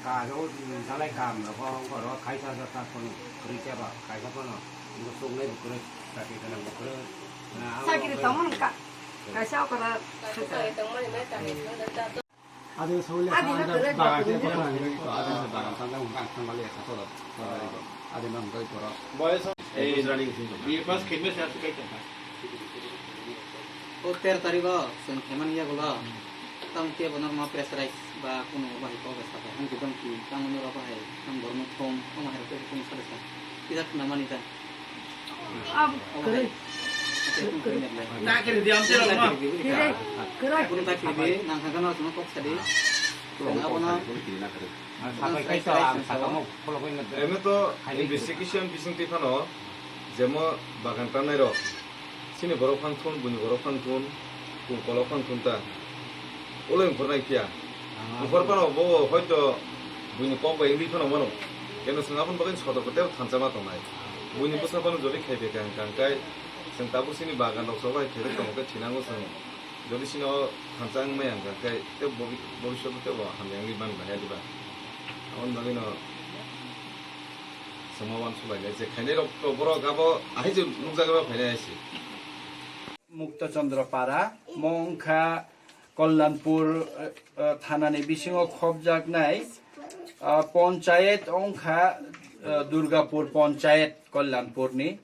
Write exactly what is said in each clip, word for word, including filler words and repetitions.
Aro jalai kam rok, oro kaisa sa ta kono kwrwi khe ba, kaisa kono bo chuknai bo kwrwi, chakri kana bo kwrwi. Na, ang Chakri bo tongmani ka-, kaisa okora. Adi sole Adi na kare bagan bagan. Adi bagan tanda hungka tanda le khato da. Adi na hungka poro. Boys, eh, running. Ye pas khidmet se asu kai tongkha. O tero tarikh o chwng phaimani yagulo tamo kebo norma pressurize ba kuno bahai kok bai sapai hwnki dongki tamo norok bahai tamo borokno thum omo hai rok kebo kunu sada sa kisa khwnamani ta. Abo kwrwi. Kwrwi. Kwrwi. Kwrwi. Kwrwi. Kunu ta kwrwi nang kha gana sunu kok sadi. Abono Emo to investigation bising twi phano jemo bagan tanai rok. Chini borok phang thun, buini borok phang thun, kung kolok phang thun ta. Ulo wngkhor nai phiya. Wngkhor phano bo hoito buini kok bai wngwi phano mano. Keno chwng aboni bagwi sotorko tei thansa ma tongnai. Buini bwsa phano jodi khai phaikha hwnkha hwnkhe chwng tabuk chini bagan rok sobai khairok tongo khe thinango chwng. Jodi chini o thansa wngmaya hwnkha khe tei bobiswt tei bo hamya wngwi man bai ya diba? Aboni bagwino chwngma uansuk lainai je khainai rok to borok abo ahai je nukjagwi ba phainai hai se. Mukto Chandra Para, mo wngkha Kalyanpur, eh, eh, thanani bisingo khopjaknai, ah, ponchayet wngkha, eh, Durgapur ponchayet Kalyanpurni.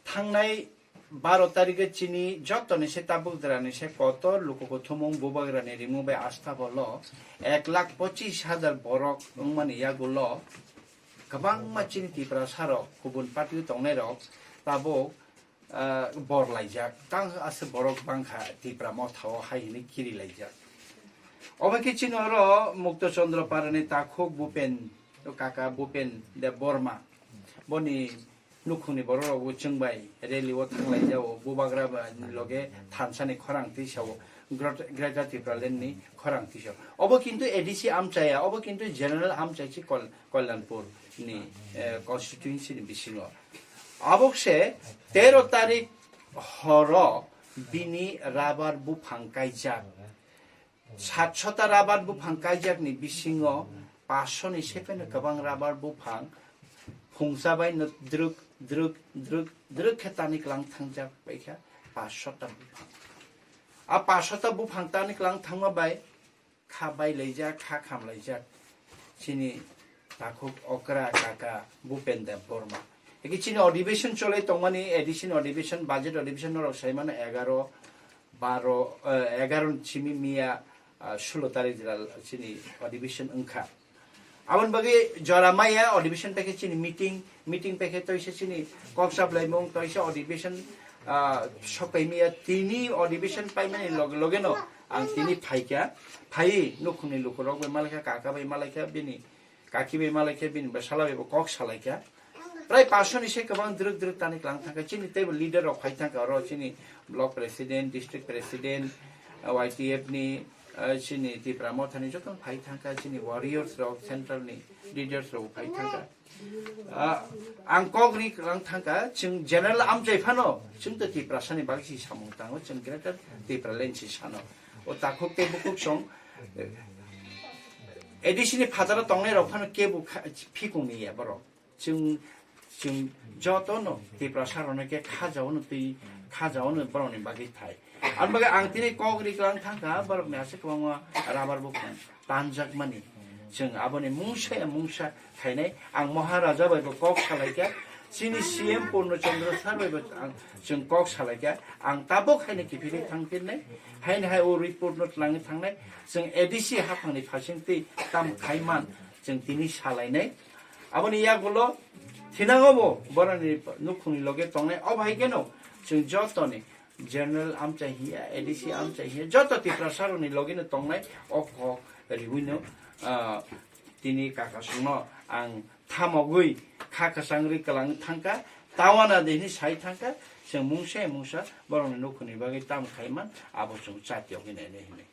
Thangnai baro tarikhe chini jotoni se tabuk drani se kotor luku kuthumung bubagrani rimung bai astha bolo ek lakh pochis hajar borok wngmani yagulo kwbangma chini Tiprasa rok kubun party o tongnai rok tabuk ah, bor laijak, tang aswk borok bangkha Tipra Motha o hai hwnwi kiri laijak. Obo khe chini oro Mukto Chandra Parani takhuk Bhupen, kaka Bhupen Deb Borma, boni nukhungni borok rok bo chwng bai rally o thang laijao, bubagra ba ni loge thansani khorang twisao, Great-, Greater Tipraland ni khorang twisao. Obo kintu A D C amchaya, obo kintu general amchai se Kol-, Kalyanpur ni, eh, constituency ni bisingo. Abok se tero tarik horo bini rabar buphang kaijak. Satsota rabar buphang kaijakni bisingo paanchsoni se pheno kwbang rabar buphang phungsa bai no drwk, drwk, drwk, drwk khe tani kwlang thangjak bai kha paanchsota buphang. A paanchsota buphang tani kwlang thangma bai kha bailaijak, kha khamlaijak chini takhuk okra kaka Bhupen Deb Borma. Eki chini adhibeshon cholai tongmani, addition adhibeshon, budget adhibeshon norok saimano egaro, baro, eh, egaro ni simi miya, ah, sulo tarik jora chini adhibeshon wngkha. Aboni bagwi jora maya adhibeshon paikhe chini meeting, meeting paikhe toisa chini kok saplaimung, toisa adhibeshon, ah, sokaimaya tini adhibeshon paimani loge loge no ang tini phaikha, phaiwi nukhungni lukurok bai malaikha, kaka bai malaikha, bini kaki bai malaikha, bini bwsala bai bo kok salaikha. Prai paanchsoni se kwbang drwk drwk tani kwlang thangkha, chini teibo leader rok phai thangkha, oro chini block president, district president, Y T F ni, ah, chini Tipra Mothani jotono phai thangkha, chini warriors rok, central ni leaders rok phai thangkha. Ah, ang kok ri kwlang thangkha, chwng general amchai phano, chwng to Tiprasani bagwi si samung tango, chwng Greater Tipraland si sano. O takhuk tei bukhuk song, A D C ni phataro tongnai rok phano kebo kha-, phikung ni ya borok. Chwng, chwng jotono Tiprasa rokno khe khajaono twi, khajaono borokni bagwi thai. Aboni bagwi ang tini kok ri kwlang thangkha, borokni aswk kwbangma rabar buphang tanjakmani. Chwng aboni mungsa ya mungsa khainai. Ang Maharaja bai bo kok salaikha, chini C M Purno Chandra sir bai bo ang, chwng kok salaikha. Ang tabuk haino kiphilwi thangphinnai, haino hai o report no twlangwi thangnai. Chwng A D C haphangni phasing twi tam khaiman chwng tini salainai. Aboni yagulo thinango bo borokni nukhungni loge tongnai. Obo hai kheno chwng jotoni general amchai hiya, A D C amchai hiya, joto Tiprasa rokni logino tongnai o kok riwino, ah, tini kakasongno ang thamogwi kha kwchang ri kwlang thangkha, tawana de hini sai thangkha, chwng mungsa mungsa borokni nukhungni bagwi tamo khaiman abo chwng chati yokgwi nainai hinwi.